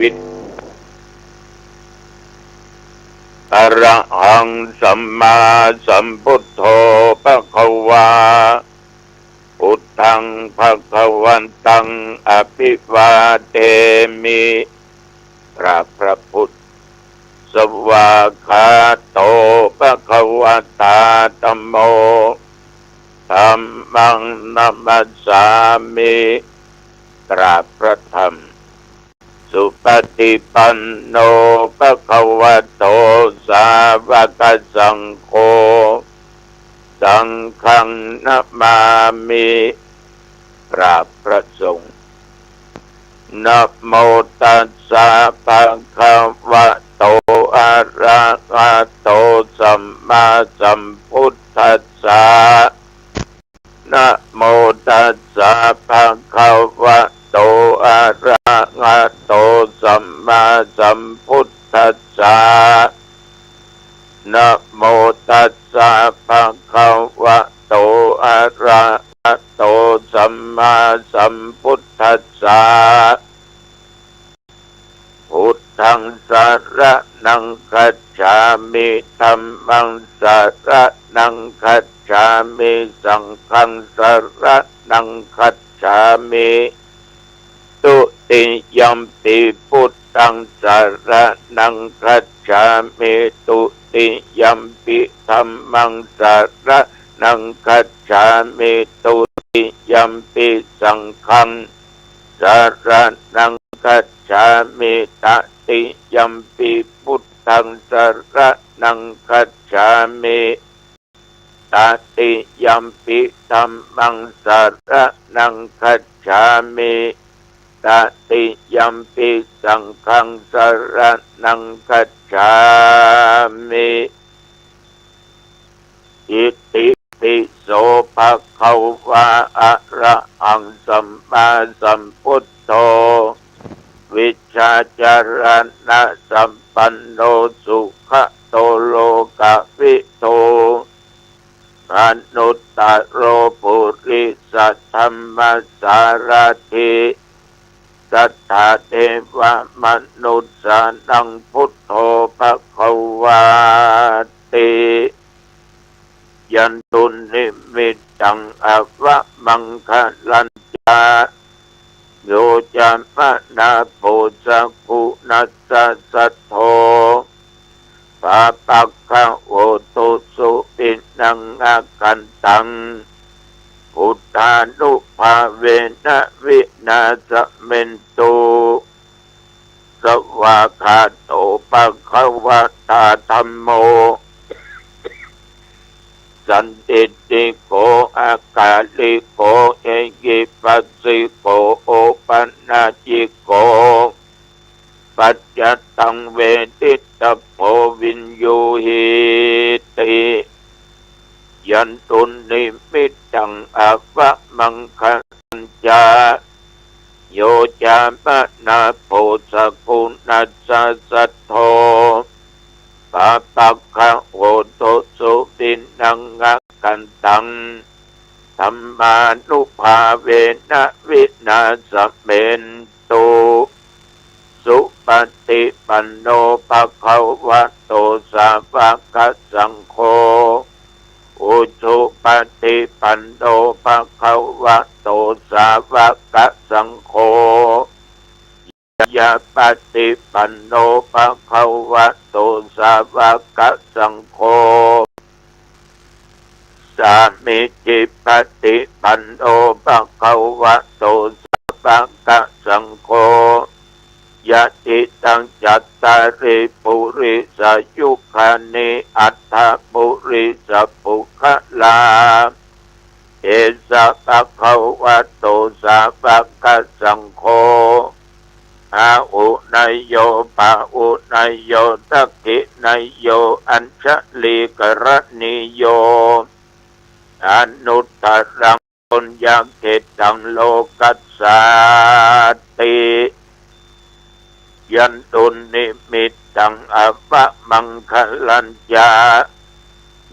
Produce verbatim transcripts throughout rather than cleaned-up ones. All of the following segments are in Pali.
วิต Arahaṃ sammāsambuddho bhagavā. Buddhaṃ bhagavantaṃ abhivādemi. กราบพระพุทธ Svākkhāto bhagavatā dhammo. Dhammaṃ namassāmi. กราบพระธรรม Supaṭipanno bhagavato sāvakasaṅgho. Saṅghaṃ namāmi. กราบพระสงฆ์ Namo tassa bhagavato arahato sammāsambuddhassa. Namo tassa bhagavato arahato sammāsambuddhassa. Namo tassa bhagavato arahato sammāsambuddhassa. Buddhaṃ saraṇaṃ gacchāmi. Dhammaṃ saraṇaṃ gacchāmi. Saṅghaṃ saraṇaṃ gacchāmi. Dutiyampi buddhaṃ saraṇaṃ gacchāmi. Dutiyampi dhammaṃ saraṇaṃ gacchāmi. Dutiyampi saṅghaṃ saraṇaṃ gacchāmi. Tatiyampi buddhaṃ saraṇaṃ gacchāmi. Tatiyampi dhammaṃ saraṇaṃ gacchāmi. Tatiyampi saṅghaṃ saraṇaṃ gacchāmi. Itipi so bhagavā arahaṃ sammāsambuddho vijjācaraṇasampanno sugato lokavidū anuttaro purisadammasārathi satthā devamanussānaṃ buddho bhagavāti. Yandunnimittaṃ avamaṅgalañca yo cāmanāpo sakuṇassa saddo pāpaggaho dussupinaṃ akantaṃ buddhānubhāvena vināsamentu. Svākkhāto bhagavatā dhammo sandiṭṭhiko akāliko ehipassiko opanayiko paccattaṃ veditabbo viññūhīti. Yandunnimittaṃ avamaṅgalañca yo cāmanāpo sakuṇassa saddo pāpaggaho dussupinaṃ akantaṃ dhammānubhāvena vināsamentu. Supaṭipanno bhagavato sāvakasaṅgho ujupaṭipanno bhagavato sāvakasaṅgho ñāyapaṭipanno bhagavato sāvakasaṅgho sāmīcipaṭipanno bhagavato sāvakasaṅgho yadidaṃ cattāri purisayugāni aṭṭha purisapuggalā esa bhagavato sāvakasaṅgho āhuneyyo pāhuneyyo dakkhiṇeyyo añjalikaraṇīyo anuttaraṃ puññakkhettaṃ lokassāti. Yandunnimittaṃ avamaṅgalañca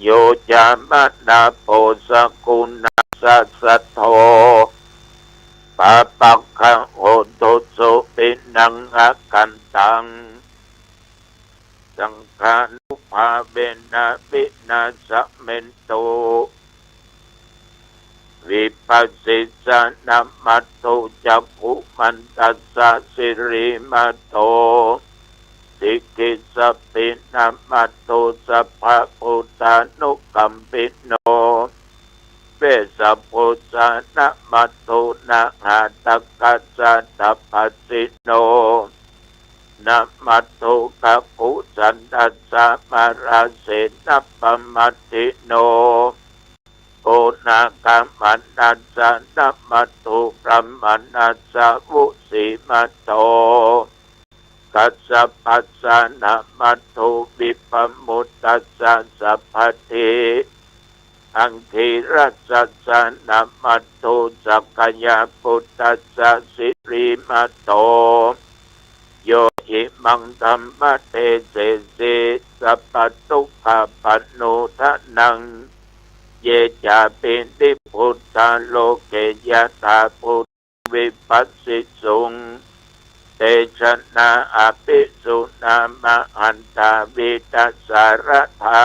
yo cāmanāpo sakuṇassa saddo pāpaggaho dussupinaṃ akantaṃ, saṅghānubhāvena vināsamentu. Vipassissa namatthu cakkhumantassa sirīmato, sikhissapi namatthu sabbabuddhānukampino, vessabhussa namatthu nahātakassa tapassino, namatthu kakusandassa mārasenappamasino, konāgamannassa namatthu brāhmaṇassa vusīmato, kassapassa namatthu vippamuttassa sabbadhi, aṅgīrasassa namatthu sakyaputtassa sirīmato, yo imaṃ dhammadesesi sabbadukkhapaṇṇūdanaṃ, ye cāpi nibbutā loke yathābhūtaṃ vipassisuṃ, te janā apisuṇā mahantā vītasāradā,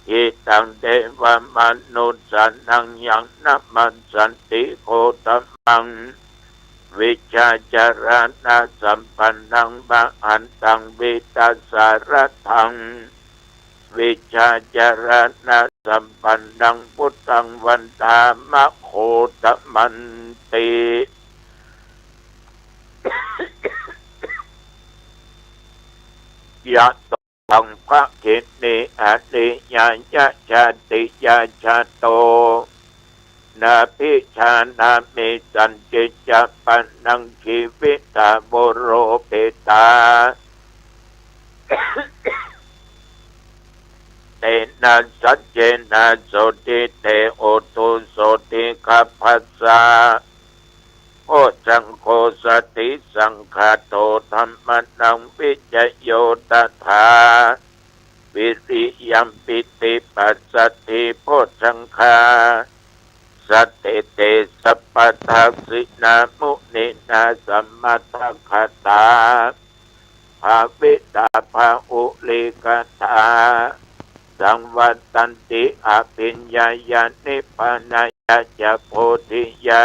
hitaṃ devamanussānaṃ yaṃ namassanti gotamaṃ, vijjācaraṇasampannaṃ mahantaṃ vītasāradaṃ, vijjācaraṇasampannaṃ buddhaṃ vandāma gotamanti. Yato taṃ bhagini aniyāya jātiyā jāto, nābhijānāmi sañcicca pāṇaṃ jīvitā voropetā, tena saccena sotthi te hotu sotthigabbhassa. Bojjhaṅgo satisaṅkhāto dhammānaṃ vicayo tathā, viriyampīti passaddhi bojjhaṅgā, sattete sabbadassinā muninā sammadakkhātā, bhāvitā bahulīkatā, saṃvattanti abhiññāya nibbānāya ca bodhiyā.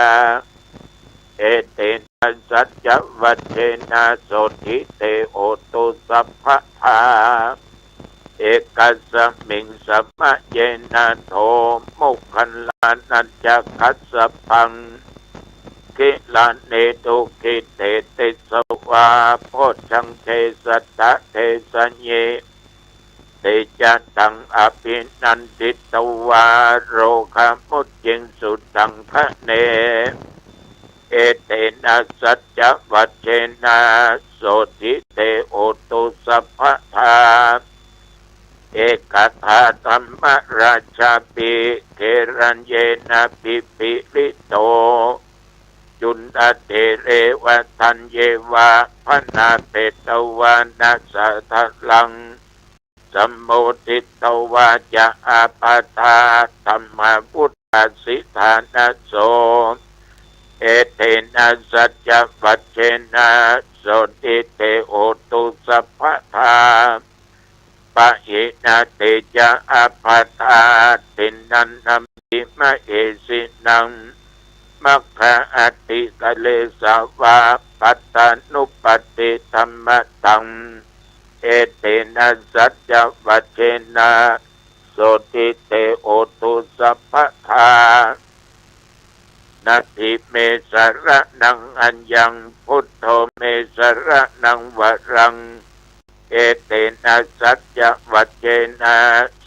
Etena saccavajjena sotthi te hotu sabbadā. Ekasmiṃ samaye nātho moggallānañca kassapaṃ, gilāne dukkhite disvā bojjhaṅge satta desayi. Te ca taṃ abhinanditvā rogā mucciṃsu taṅkhaṇe. Etena saccavajjena sotthi te hotu sabbadā. Ekadā dhammarājāpi gelaññenābhipīḷito, cundatthereva taññeva bhaṇāpetvāna sādaraṃ, sammoditvā ca ābādhā tamhā vuṭṭhāsi ṭhānaso. Etena saccavajjena sotthi te hotu sabbadā. Pahīnā te ca ābādhā tiṇṇannampi mahesinaṃ, maggā atikalesā vā pattānuppattidhammataṃ. Etena saccavajjena sotthi te hotu sabbadā. Natthi me saraṇaṃ aññaṃ, buddho me saraṇaṃ varaṃ. Etena saccavajjena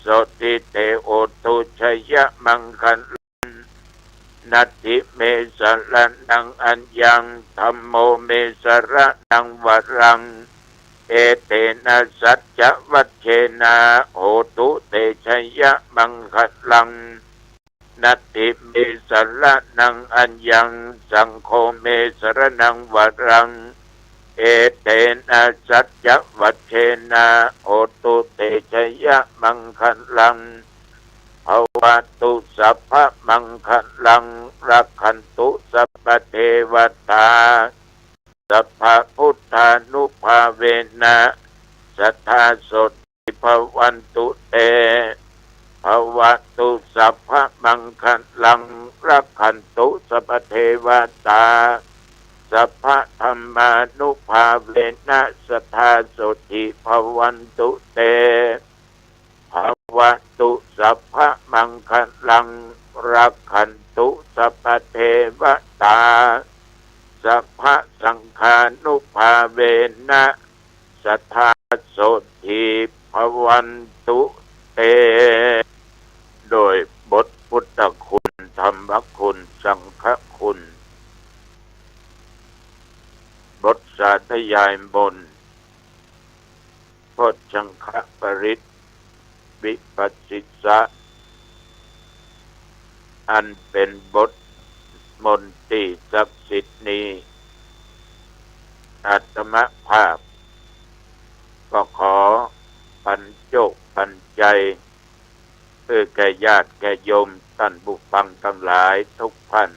sotthi te hotu jayamaṅgalaṃ. Natthi me saraṇaṃ aññaṃ, dhammo me saraṇaṃ varaṃ. Etena saccavajjena hotu te jayamaṅgalaṃ. Natthi me saraṇaṃ aññaṃ, saṅgho me saraṇaṃ varaṃ. Etena saccavajjena hotu te jayamaṅgalaṃ. Bhava bhavatu sabbamaṅgalaṃ, rakkhantu sabbadevatā, sabbabuddhānubhāvena sadā sotthī bhavantu te. Bhavatu sabbamaṅgalaṃ, rakkhantu sabbadevatā, sabbadhammānubhāvena sadā sotthī bhavantu te. Bhavatu sabbamaṅgalaṃ, rakkhantu sabbadevatā, sabbasaṅghānubhāvena sadā sotthī bhavantu te. ด้วยบทพุทธคุณ ธรรมคุณ สังฆคุณ บทสาธยายมนต์ โพชฌังคปริตร วิภัสสิสะ อันเป็นบทมนต์ที่ศักดิ์สิทธิ์นี้ อาตมาภาพก็ขอปันโชคปันชัย เพื่อแก่ญาติแก่โยมท่านผู้ฟังทั้งหลายทุกท่าน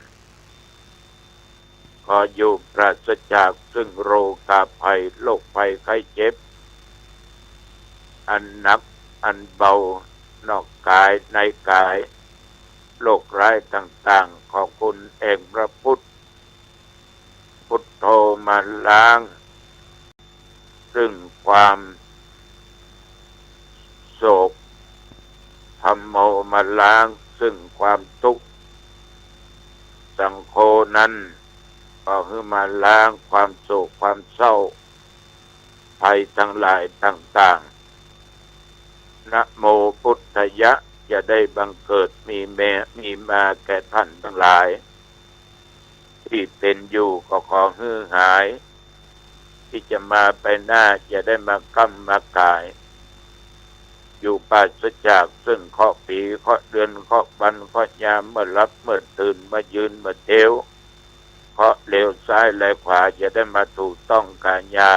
ขออยู่ปราศจากซึ่งโรคาภัย โรคภัยไข้เจ็บ อันหนักอันเบา นอกกายในกาย โรคร้ายต่างๆ ขอคุณเองพระพุทธ พุทโธมาล้าง ซึ่งความโศก ธัมโมมาล้างซึ่งความทุกข์ สังโฆนั้นก็คือมาล้างความโศกความเศร้า ภัยทั้งหลายต่างๆ นะโมพุทธายะ จะได้บังเกิดมีแม่มีมาแก่ท่านทั้งหลาย ที่เป็นอยู่ก็ขอหื้อหาย ที่จะมาไปหน้าจะได้มาค้ำมาขาย อยู่ปราศจากซึ่งเคราะห์ปี เคราะห์เดือน เคราะห์วัน เคราะห์ยาม เมื่อหลับ เมื่อตื่น เมื่อยืน เมื่อเที่ยว เคราะห์เลวซ้ายและขวา จะได้มาถูกต้องกายา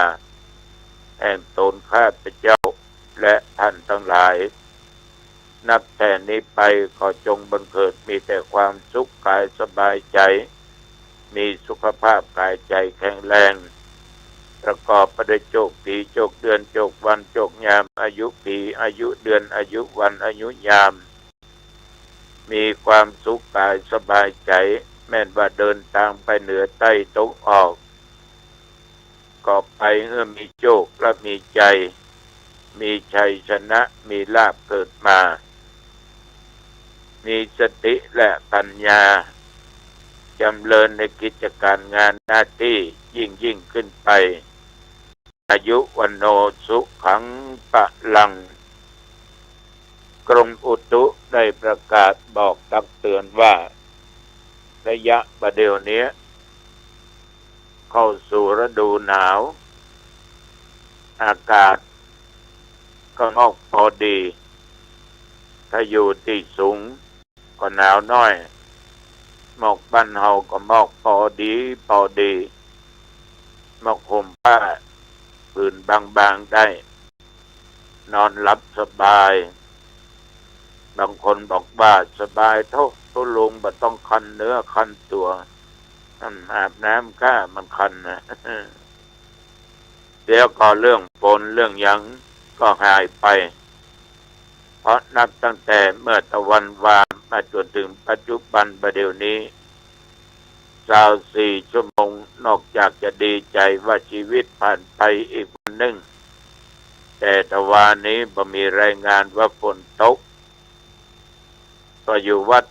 แห่งตนข้าพเจ้า และท่านทั้งหลาย นับแต่นี้ไปขอจงบังเกิดมีแต่ความสุขกายสบายใจ มีสุขภาพกายใจแข็งแรง ประกอบไปด้วยโชคปี โชคเดือน โชควัน โชคยาม อายุปี อายุเดือน อายุวัน อายุยาม มีความสุขกายสบายใจ แม้นว่าเดินทางไปเหนือใต้ตะวันออก ก็ไปเพื่อมีโชคและมีชัย มีชัยชนะ มีลาภเกิดมา มีสติและปัญญา จำเริญในกิจการงานหน้าที่ยิ่งๆ ขึ้นไป อายุ วัณโณ สุขัง พลัง กรมอุตุได้ประกาศบอกตักเตือนว่า ระยะประเดี๋ยวนี้ เข้าสู่ฤดูหนาว อากาศก็หมอกพอดี ถ้าอยู่ที่สูงก็หนาวน้อย หมอกบ้านเฮาก็หมอกพอดี พอดี หมอกห่มผ้าผืนบางๆ ได้ นอนหลับสบาย บางคนบอกว่าสบายเถาะ ตุ๊ลุงบ่ต้องคันเนื้อคันตัว อืม อาบน้ำข้ามันคันนะ เดี๋ยวก็เรื่องฝนเรื่องหยังก็หายไป เพราะนับตั้งแต่เมื่อตะวันวามาจนถึงปัจจุบันประเดี๋ยวนี้ ซาวสี่ชั่วโมง นอกจากจะดีใจว่าชีวิตผ่านไปอีกวันหนึ่ง แต่ทว่านี้บ่มีรายงานว่าฝนตก ก็อยู่วัด